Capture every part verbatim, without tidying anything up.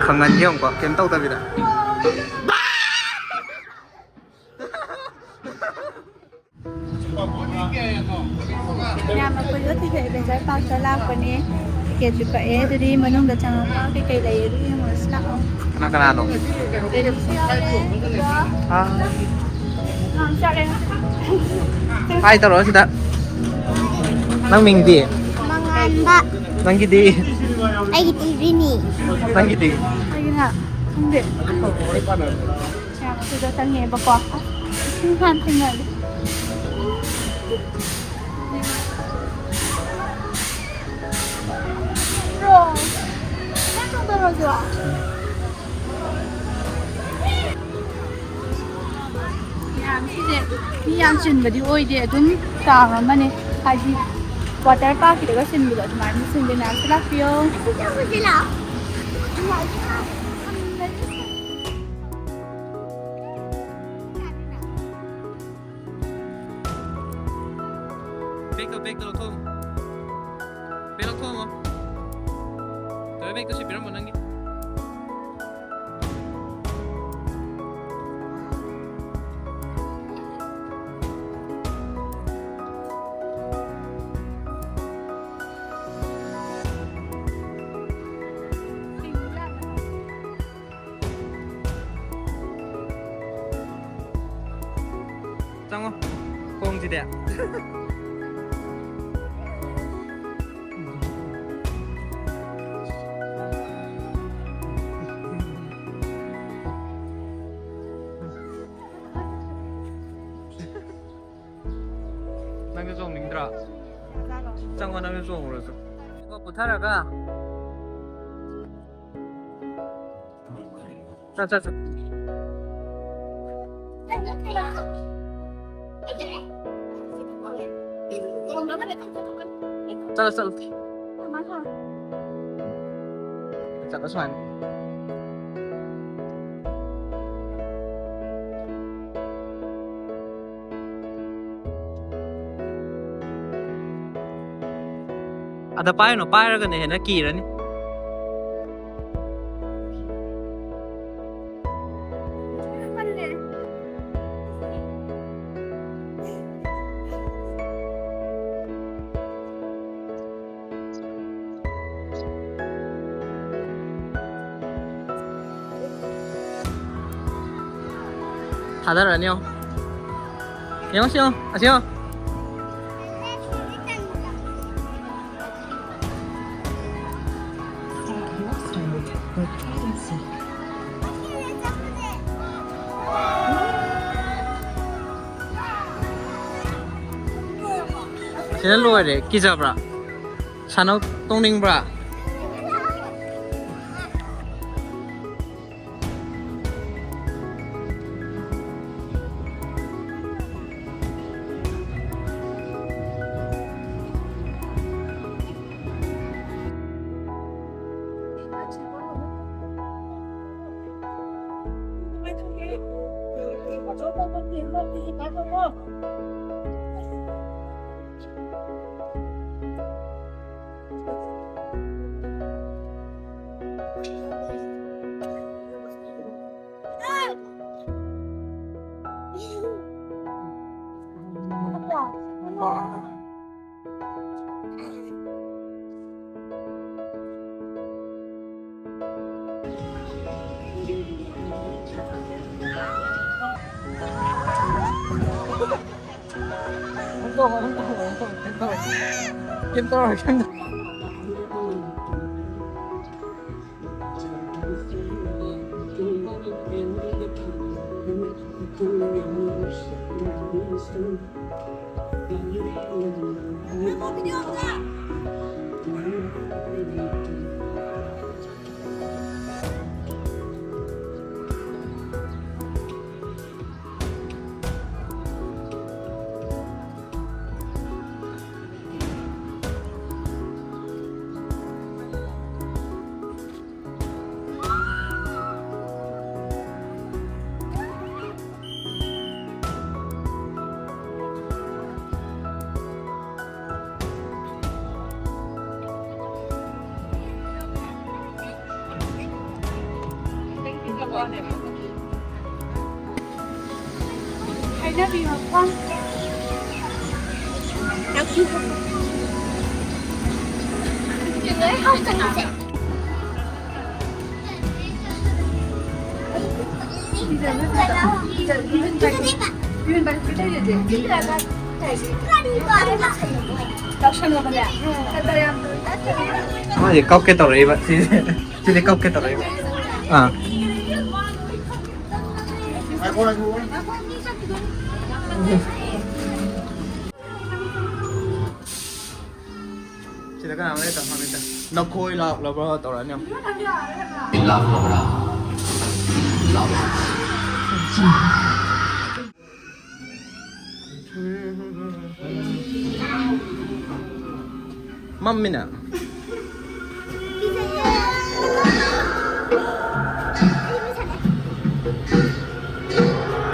ꯈꯪꯍꯟꯒꯦ ꯑꯃꯨꯛꯀ ꯀꯩꯝ ꯇꯧꯗꯕꯤꯗ꯫ ꯌꯥꯝꯅ ꯀꯨꯏꯕ ꯊꯤꯕ ꯑꯦꯗꯚꯦꯟꯆꯔ ꯄꯥꯔꯛꯇ ꯂꯥꯛꯄꯅꯦ꯫ ꯇꯤꯀꯦꯠꯁꯨ ꯀꯛꯑꯦ꯫ ꯑꯗꯨꯗꯤ ꯃꯅꯨꯡꯗ ꯆꯪꯉꯒ ꯀꯩꯀꯩ ꯂꯩ ꯑꯗꯨ ꯌꯦꯡꯉꯨꯔꯁꯤ ꯂꯥꯛꯑꯣ꯫ ꯀꯅꯥ ꯀꯅꯥꯅꯣ? ꯂꯦꯗꯤꯁꯨ ꯌꯥꯎꯔꯦ, ꯑꯗꯨꯒ ꯑꯥ꯫ ꯌꯥꯝ ꯆꯥꯔꯦ꯫ ꯍꯥꯏ ꯇꯧꯔꯣ ꯁꯤꯗ꯫ ꯅꯪ ꯃꯤꯡꯗꯤ? ꯃꯉꯥꯟꯕ꯫ ꯅꯪꯒꯤꯗꯤ? ꯑꯩꯒꯤꯗꯤ ꯔꯤꯅꯤ꯫ ꯅꯪꯒꯤꯗꯤ? ꯑꯩꯒꯤꯅ ꯈꯪꯗꯦ꯫ ꯃꯌꯥꯝ ꯑꯗꯨꯗ ꯆꯪꯉꯦꯕꯀꯣ꯫ ꯑꯁ, ꯏꯁꯤꯡ ꯍꯥꯟ ꯊꯦꯡꯅꯔꯦ꯫ ꯕ꯭ꯔꯣ, ꯅꯪ ꯇꯧꯗꯕ꯭ꯔꯣ? ꯃꯌꯥꯝ ꯁꯤꯁꯦ ꯃꯤ ꯌꯥꯝ ꯆꯤꯟꯕꯗꯤ ꯑꯣꯏꯗꯦ, ꯑꯗꯨꯝ ꯆꯥꯡ ꯑꯃꯅꯦ꯫ ꯍꯥꯏꯗꯤ ꯋꯥꯇꯔ ꯄꯥꯔꯛꯀꯤꯗꯒ ꯆꯤꯟꯕꯗꯣ ꯑꯗꯨꯃꯥꯏꯅ ꯆꯤꯟꯗꯦ꯫ ꯃꯌꯥꯝꯁꯨ ꯂꯥꯛꯄꯤꯌꯣ꯫ ꯕꯦꯛꯇꯣ, ꯕꯦꯛꯇꯣ ꯂꯧꯊꯣꯛꯑꯝꯃꯣ꯫ ꯕꯦꯛ ꯂꯧꯊꯣꯛꯑꯝꯃꯣ꯫ ꯇꯣꯏ ꯕꯦꯛꯇꯣ ꯁꯤ ꯄꯤꯔꯝꯃꯣ ꯅꯪꯒꯤ꯫ ꯆꯪꯉꯣ꯫ ꯈꯣꯡꯁꯤꯗꯤ꯫ ꯅꯪꯁꯨ ꯆꯣꯡꯅꯤꯡꯗ꯭ꯔꯣ? ꯆꯪꯉꯣ, ꯅꯪꯁꯨ ꯆꯣꯡꯉꯨꯔꯁꯨ꯫ ꯄꯨꯊꯔꯒ꯫ ꯆꯠ, ꯆꯠ, ꯆꯠ꯫ ꯆꯠꯂꯣ, ꯆꯠꯂꯣ꯫ ꯆꯠꯂꯣ ꯁꯨꯃꯥꯏꯅ꯫ ꯑꯗ ꯄꯥꯏꯔꯨꯅꯨ, ꯄꯥꯏꯔꯒꯅ ꯍꯦꯟꯅ ꯀꯤꯔꯅꯤ꯫ ꯊꯥꯗꯔꯛꯑꯅꯤ ꯌꯦꯡꯉꯣ꯫ ꯌꯦꯡꯉꯣ ꯁꯤ ꯌꯦꯡꯉꯣ, ꯑꯁꯤ ꯌꯦꯡꯉꯣ꯫ ꯁꯤꯅ ꯂꯣꯏꯔꯦ꯫ ꯀꯤꯖꯕ꯭ꯔꯥ? ꯁꯥꯟꯅꯧ ꯇꯣꯡꯅꯤꯡꯕ꯭ꯔꯥ? ꯀꯩꯝ ꯇꯧꯔꯣꯏ, ꯀꯩꯝ ꯇꯧꯔꯣꯏ꯫ ꯍꯥꯏꯅꯕꯤꯔꯣꯀꯣ꯫ ꯃꯥꯁꯦ ꯀꯞꯀꯦ ꯇꯧꯔꯛꯏꯕ꯫ ꯁꯤꯁꯦ, ꯁꯤꯗꯤ ꯀꯞꯀꯦ ꯇꯧꯔꯛꯏꯕ꯫ ꯑꯥ꯫ ꯁꯤꯗ ꯀꯅꯥꯅꯣ ꯂꯩꯇ ꯈꯪꯗꯦ꯫ ꯅꯈꯣꯏ ꯂꯥꯛꯂꯕ꯭ꯔꯥ ꯇꯧꯔꯛꯑꯅꯤ ꯑꯃꯨꯛ꯫ ꯂꯥꯛꯂꯕ꯭ꯔꯥ? ꯂꯥꯛꯂꯕ꯭ꯔꯥ? ꯃꯝꯃꯤꯅ꯫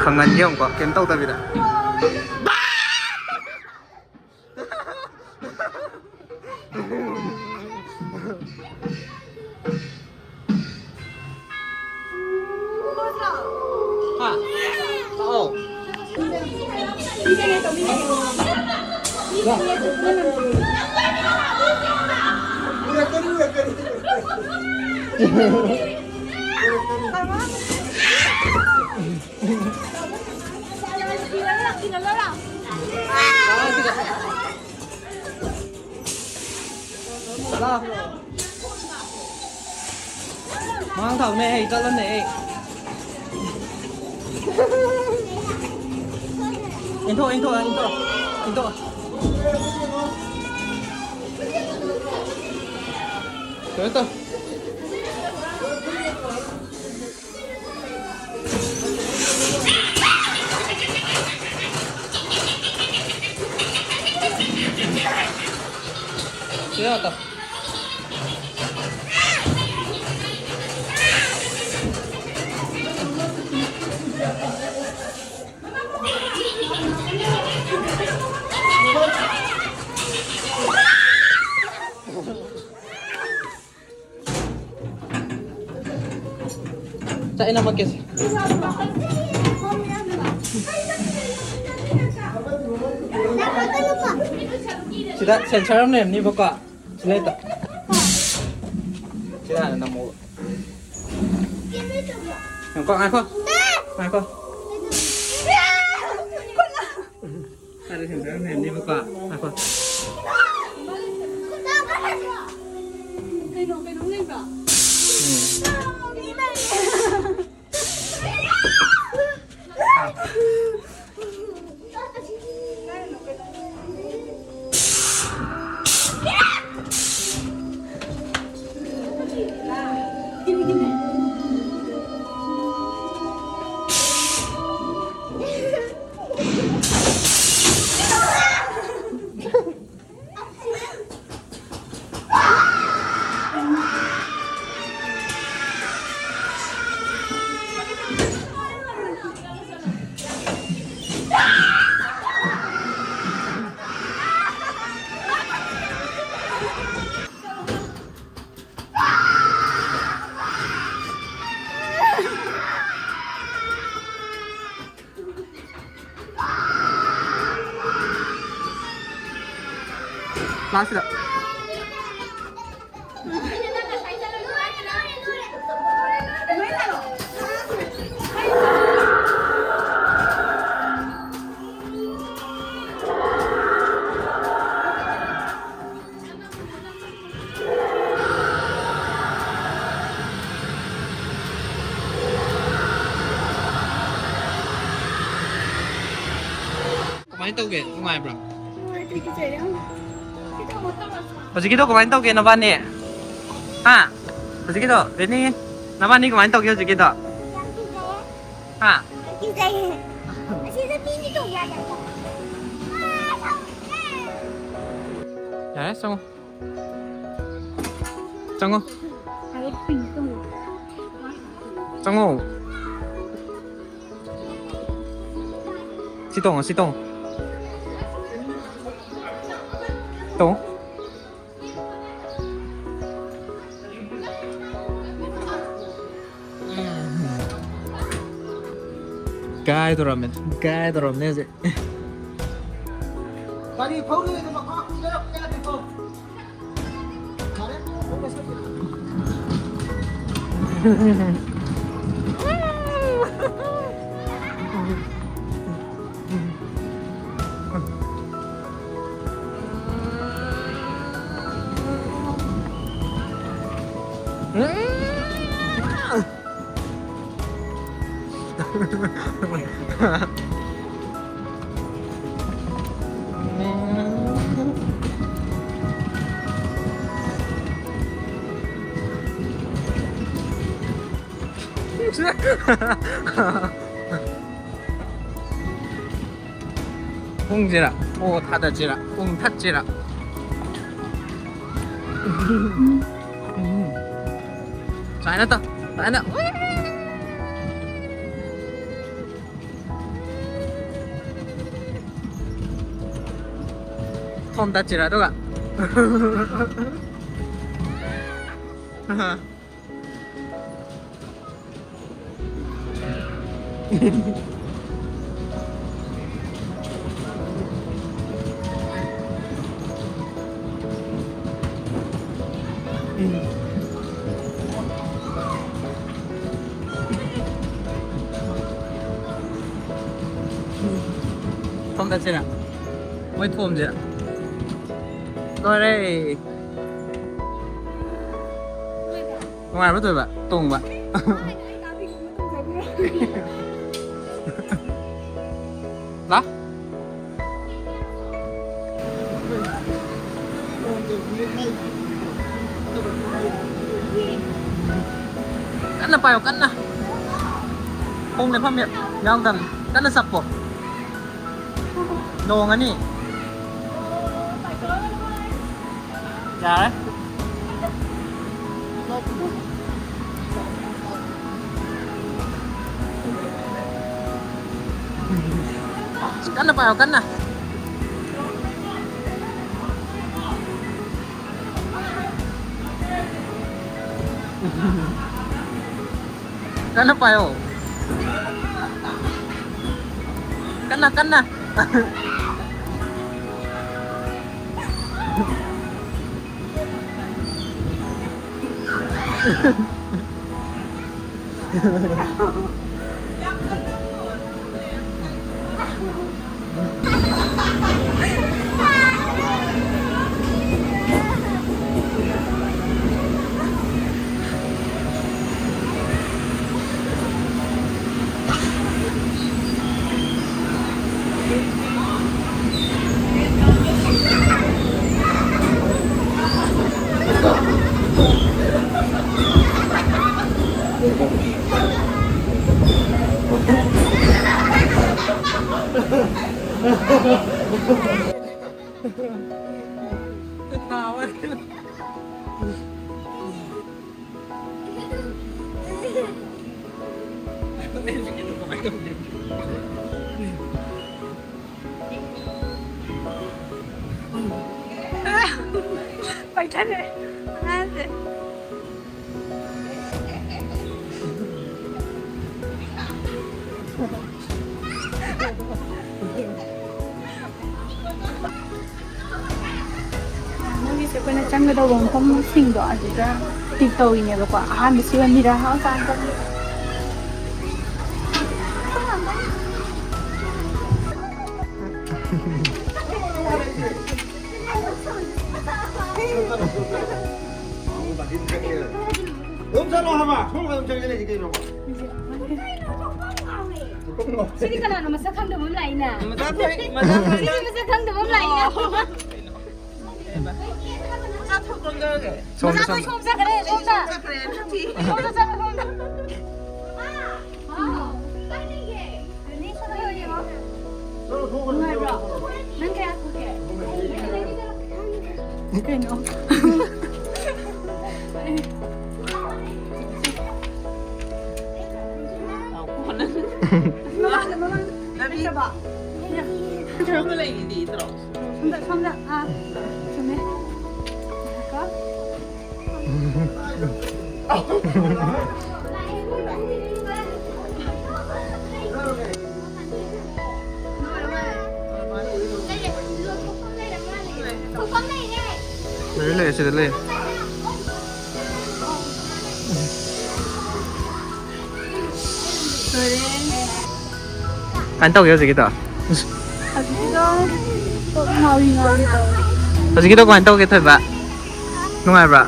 ꯈꯪꯍꯟꯒꯦ ꯑꯃꯨꯛꯀꯣ, ꯀꯩꯝ ꯇꯧꯗꯕꯤꯗ꯫ ꯍꯥ? ꯑꯧ꯫ ꯂꯥꯎ꯫ ꯃꯥꯡ ꯊꯥꯎꯅꯦ ꯑꯩ ꯆꯠꯂꯅꯦ ꯑꯩ꯫ ꯏꯟꯊꯣꯛ, ꯏꯟꯊꯣꯛ, ꯏꯟꯊꯣꯛ, ꯏꯟꯊꯣꯛ꯫ ꯀꯩꯅꯣ ꯇꯧ꯫ ꯆꯥꯛ ꯑꯩꯅ ꯃꯛꯀꯦꯁꯦ꯫ ꯁꯤꯗ ꯁꯦꯟꯁꯔ ꯑꯃ ꯂꯩꯔꯝꯅꯤꯕꯀꯣ꯫ ꯁꯤ ꯂꯩꯇ꯫ ꯁꯤꯗ ꯍꯥꯟꯅ ꯅꯝꯃꯣꯕ꯫ ꯉꯥꯏꯈꯣ, ꯉꯥꯏꯈꯣ꯫ ꯉꯥꯏꯈꯣ꯫ ꯁꯤꯗ ꯁꯦꯟꯁꯔ ꯑꯃ ꯂꯩꯔꯝꯅꯤꯕꯀꯣ꯫ ꯉꯥꯏꯈꯣ꯫ ꯀꯩꯅꯣ, ꯀꯩꯅꯣꯝ ꯂꯩꯕ꯭ꯔꯣ? ꯎꯝ꯫ ꯂꯥꯁꯁꯤꯗ꯫ ꯀꯃꯥꯏꯅ ꯇꯧꯒꯦ? ꯅꯨꯡꯉꯥꯏꯕ꯭ꯔꯣ? ꯍꯧꯖꯤꯛꯀꯤꯗꯣ ꯀꯃꯥꯏꯅ ꯇꯧꯒꯦ ꯅꯕꯥꯅꯤ? ꯍꯥ? ꯍꯧꯖꯤꯛꯀꯤꯗꯣ, ꯔꯦꯅꯤ, ꯅꯕꯥꯅꯤ ꯀꯃꯥꯏꯅ ꯇꯧꯒꯦ ꯍꯧꯖꯤꯛꯀꯤꯗꯣ? ꯍꯥ? ꯌꯥꯔꯦ, ꯆꯪꯉꯣ꯫ ꯆꯪꯉꯣ꯫ ꯆꯪꯉꯣ꯫ ꯁꯤ ꯇꯣꯡꯉꯣ, ꯁꯤ ꯇꯣꯡꯉꯣ꯫ ꯇꯣꯡꯉꯣ꯫ ꯀꯥꯏꯗꯧꯔꯝꯃꯦ, ꯀꯥꯏꯗꯧꯔꯝꯅꯦ ꯍꯧꯖꯤꯛ꯫ ꯒꯥꯔꯤ ꯊꯧꯔꯤꯉꯩꯗ ꯃꯈꯥ ꯀꯨꯝꯊꯔꯛꯄ ꯌꯥꯗꯦꯀꯣ꯫ ꯒꯥꯔꯤ ꯊꯧꯕ ꯆꯠꯄ꯫ ꯄꯨꯡꯁꯤꯔ? ꯑꯣ, ꯊꯥꯗꯠꯁꯤꯔ? ꯄꯨꯡ ꯊꯠꯁꯤꯔ? ꯁꯨꯃꯥꯏꯅ ꯇꯧ, ꯁꯨꯃꯥꯏꯅ꯫ ꯊꯣꯝ ꯇꯠꯁꯤꯔ ꯑꯗꯨꯒ? ꯊꯣꯝ ꯇꯠꯁꯤꯔ? ꯃꯣꯏ ꯊꯣꯝꯁꯤꯔ? ꯂꯣꯏꯔꯦ꯫ ꯅꯨꯡꯉꯥꯏꯕ꯭ꯔꯥ ꯊꯣꯏꯕ ꯇꯣꯡꯕ? ꯂꯥ? ꯀꯟꯅ ꯄꯥꯏꯌꯣ, ꯀꯟꯅ꯫ ꯈꯣꯡ ꯂꯦꯞꯐꯝ ꯌꯥꯎꯗꯕꯅꯤ꯫ ꯀꯟꯅ ꯆꯞꯄꯣ꯫ ꯅꯣꯡꯉꯅꯤ꯫ ꯌꯥꯔꯦ꯫ ꯀꯟꯅ ꯄꯥꯏꯌꯣ, ꯀꯟꯅ꯫ ꯀꯟꯅ ꯄꯥꯏꯌꯣ꯫ ꯀꯟꯅ, ꯀꯟꯅ꯫ ꯄꯥꯏꯊꯔꯦ꯫ ꯑꯉꯥꯡꯁꯦ꯫ ꯃꯣꯏꯒꯤꯁꯦ ꯑꯩꯈꯣꯏꯅ ꯆꯪꯒꯗꯧꯕ ꯃꯐꯝꯁꯤꯡꯗꯣ ꯑꯗꯨꯗ ꯇꯤꯛ ꯇꯧꯔꯤꯅꯦꯕꯀꯣ꯫ ꯑꯍꯥꯟꯕꯁꯤ ꯑꯣꯏꯅ ꯃꯤꯔꯥ ꯍꯥꯎꯁ ꯆꯪꯉꯛꯄꯒꯤ꯫ ꯑꯗꯨꯝ ꯆꯠꯂꯣ ꯍꯥꯏꯕ, ꯁꯣꯝ ꯑꯗꯨꯝ ꯆꯪꯉ ꯂꯩꯁꯤ ꯀꯩꯅꯣ? ꯁꯤꯗꯤ ꯀꯅꯥꯅꯣ ꯃꯁꯛ ꯈꯪꯗꯕ ꯑꯃ ꯂꯥꯛꯏꯅ? ꯃꯆꯥ ꯊꯣꯛꯏ, ꯃꯆꯥ ꯊꯣꯛꯏ꯫ ꯁꯤꯗꯤ ꯃꯁꯛ ꯈꯪꯗꯕ ꯑꯃ ꯂꯥꯛꯏꯅ? ꯃꯆꯥ ꯊꯣꯛ ꯀꯝꯗꯧꯔꯒꯦ? ꯁꯣꯝꯗ, ꯃꯆꯥ ꯊꯣꯛꯏ, ꯁꯣꯝꯗ꯫ ꯁꯣꯝ ꯆꯠꯈ꯭ꯔꯦ, ꯁꯣꯝꯗ꯫ ꯆꯠꯈ꯭ꯔꯦ, ꯅꯨꯄꯤ꯫ ꯁꯣꯝꯗ ꯆꯠꯈ꯭ꯔꯦ, ꯁꯣꯝꯗ꯫ ꯋꯥꯎ, ꯀꯥꯏ ꯂꯩꯒꯦ? ꯅꯨꯡꯉꯥꯏꯕ꯭ꯔꯣ? ꯅꯪ ꯀꯌꯥ ꯁꯨꯒꯦ? ꯀꯩꯅꯣ? ꯃꯃꯥꯡꯗ, ꯃꯃꯥꯡꯗ꯫ ꯅꯠꯇ꯭ꯔꯕꯣ? ꯁꯣꯝꯗ ꯂꯩꯔꯤꯗꯤ ꯇꯧꯔꯣ꯫ ꯁꯣꯝꯗ, ꯁꯣꯝꯗ꯫ ꯑꯥ, ꯆꯨꯝꯃꯦ꯫ ꯉꯥꯏꯈꯣ꯫ ꯀꯩꯗꯧꯔꯒꯦ? ꯂꯩ, ꯁꯤꯗ ꯂꯩ꯫ ꯂꯣꯏꯔꯦ꯫ ꯀꯃꯥꯏꯅ ꯇꯧꯒꯦ ꯍꯧꯖꯤꯛꯀꯤꯗꯣ? ꯍꯧꯖꯤꯛꯀꯤꯗꯣ ꯀꯣꯛ ꯉꯥꯎꯔꯤ ꯉꯥꯎꯔꯤ ꯇꯧꯔꯦ꯫ ꯍꯧꯖꯤꯛꯀꯤꯗꯣ ꯀꯃꯥꯏꯅ ꯇꯧꯒꯦ, ꯊꯣꯏꯕ? ꯅꯨꯡꯉꯥꯏꯕ꯭ꯔꯥ?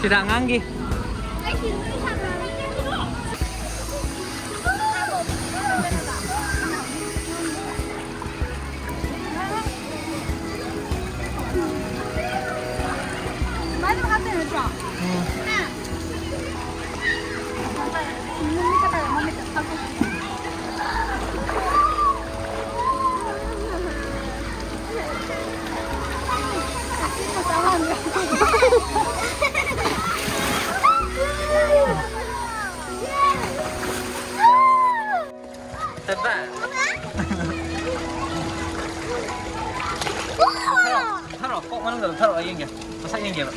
ꯁꯤꯗ ꯑꯉꯥꯡꯒꯤ꯫ ꯆꯠꯄ꯫ ꯊꯔꯣ, ꯊꯔꯣ, ꯀꯣꯛ ꯃꯅꯨꯡꯗ ꯊꯔꯣ, ꯑꯩ ꯌꯦꯡꯒꯦ꯫ ꯃꯁꯛ ꯌꯦꯡꯒꯦꯕ꯫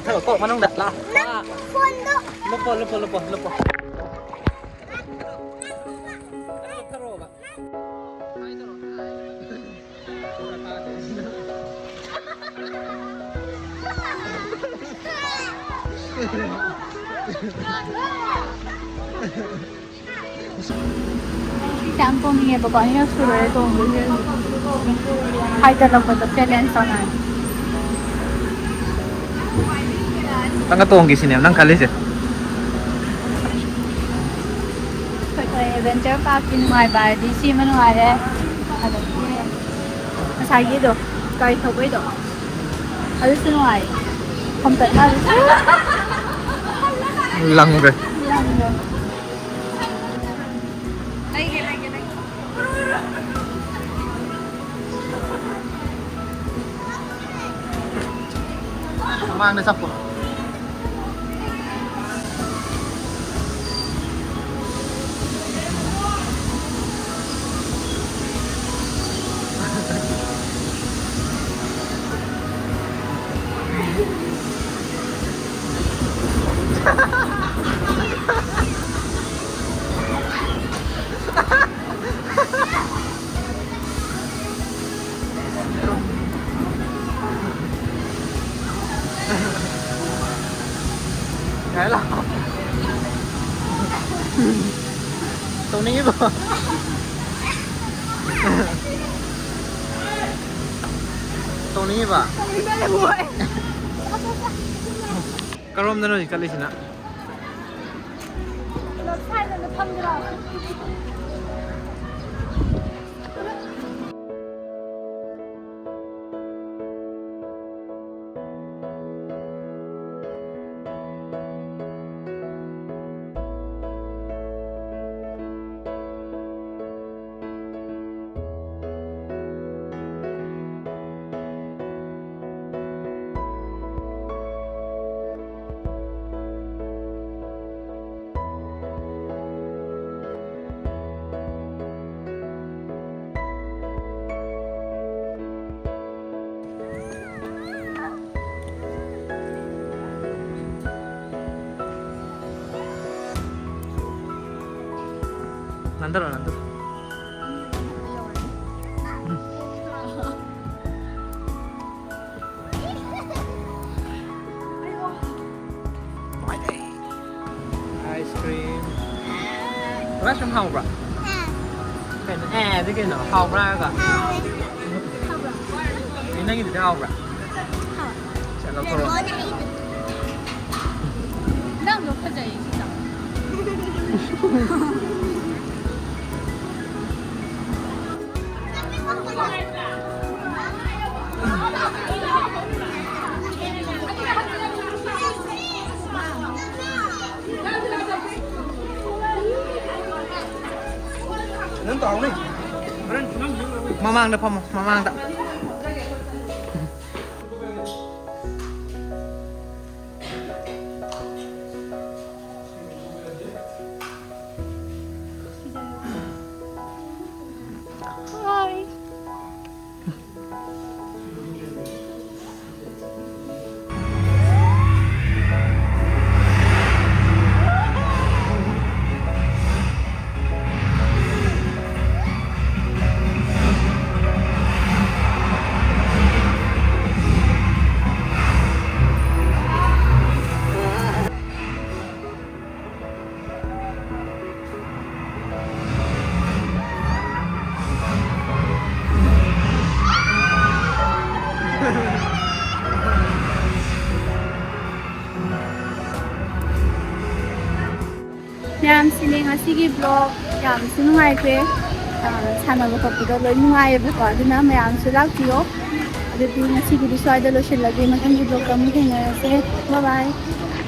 ꯊꯔꯣ, ꯀꯣꯛ ꯃꯅꯨꯡꯗ꯫ ꯂꯥ-, ꯂꯥ-, ꯐꯣꯟꯗꯣ꯫ ꯂꯨꯞꯄꯣ, ꯂꯨꯞꯄꯣ, ꯂꯨꯞꯄꯣ, ꯂꯨꯞꯄꯣ꯫ ꯊꯔꯣꯕ꯫ ꯌꯥꯝ ꯇꯣꯡꯅꯤꯡꯉꯦꯕꯀꯣ, ꯑꯅꯤꯔꯛ ꯁꯨꯔꯦ ꯇꯣꯡꯕꯁꯦ꯫ ꯍꯥꯏꯗꯠꯂꯛꯄꯗ ꯆꯦꯂꯦꯟꯖ ꯇꯧꯅꯔꯦ꯫ ꯅꯪꯒ ꯇꯣꯡꯒꯦ ꯁꯤꯅꯦꯕ ꯅꯪ ꯈꯜꯂꯤꯁꯦ? ꯑꯩꯈꯣꯏ ꯑꯦꯗꯚꯦꯟꯆꯔ ꯄꯥꯔꯛꯀꯤ ꯅꯨꯡꯉꯥꯏꯕ ꯍꯥꯏꯔꯗꯤ ꯁꯤ ꯑꯃ ꯅꯨꯡꯉꯥꯏꯔꯦ꯫ ꯑꯗꯒꯤ ꯉꯁꯥꯏꯒꯤꯗꯣ, ꯒꯥꯔꯤ ꯊꯧꯕꯩꯗꯣ, ꯑꯗꯨꯁꯨ ꯅꯨꯡꯉꯥꯏ꯫ ꯈꯣꯝꯇꯠꯅꯕꯁꯨ꯫ ꯂꯪꯈ꯭ꯔꯦ꯫ ꯂꯪꯈ꯭ꯔꯦ꯫ ꯂꯩꯒꯦ, ꯂꯩꯒꯦ, ꯂꯩꯒꯦ꯫ ꯃꯃꯥꯡꯗ ꯆꯠꯄꯣ꯫ ꯇꯧꯅꯤꯡꯉꯤꯕꯣ? ꯇꯧꯅꯤꯡꯉꯤꯕ? ꯀꯔꯣꯝꯗꯅꯣ ꯍꯧꯖꯤꯛ ꯆꯠꯂꯤꯁꯤꯅ? ꯅꯥꯟꯊꯔꯣ, ꯅꯥꯟꯊꯔꯣ꯫ Ice cream. ꯏꯁ ꯀ꯭ꯔꯤꯝ ꯍꯥꯎꯕ꯭ꯔꯥ? ꯀꯩꯅꯣ? ꯑꯦ, ꯑꯗꯨ ꯀꯩꯅꯣ? ꯍꯥꯎꯕ꯭ꯔꯥ ꯍꯥꯏꯔꯒ? ꯑꯦ, ꯅꯪꯒꯤꯗꯨꯗꯤ ꯍꯥꯎꯕ꯭ꯔꯥ? ꯁꯦ, ꯂꯧꯊꯣꯔꯛꯑꯣ꯫ ꯅꯪꯗꯣ ꯐꯖꯩ ꯁꯤꯗ꯫ ꯅꯪ ꯇꯧꯍꯧꯅꯦ꯫ ꯃꯃꯥꯡꯗ ꯐꯝꯃꯣ, ꯃꯃꯥꯡꯗ꯫ ꯉꯁꯤꯒꯤ vlog ꯌꯥꯝꯅꯁꯨ ꯅꯨꯡꯉꯥꯏꯈ꯭ꯔꯦ꯫ ꯑ, ꯁꯥꯟꯅꯕ ꯈꯣꯠꯄꯗꯣ ꯂꯣꯏ ꯅꯨꯡꯉꯥꯏꯌꯦꯕꯀꯣ, ꯑꯗꯨꯅ ꯃꯌꯥꯝꯁꯨ ꯂꯥꯛꯄꯤꯌꯣ꯫ ꯑꯗꯨꯗꯤ ꯉꯁꯤꯒꯤꯗꯤ ꯁ꯭ꯋꯥꯏꯗ ꯂꯣꯏꯁꯤꯜꯂꯒꯦ, ꯃꯊꯪꯒꯤ vlogꯇ ꯑꯃꯨꯛ ꯊꯦꯡꯅꯔꯁꯦ꯫ Bye bye꯫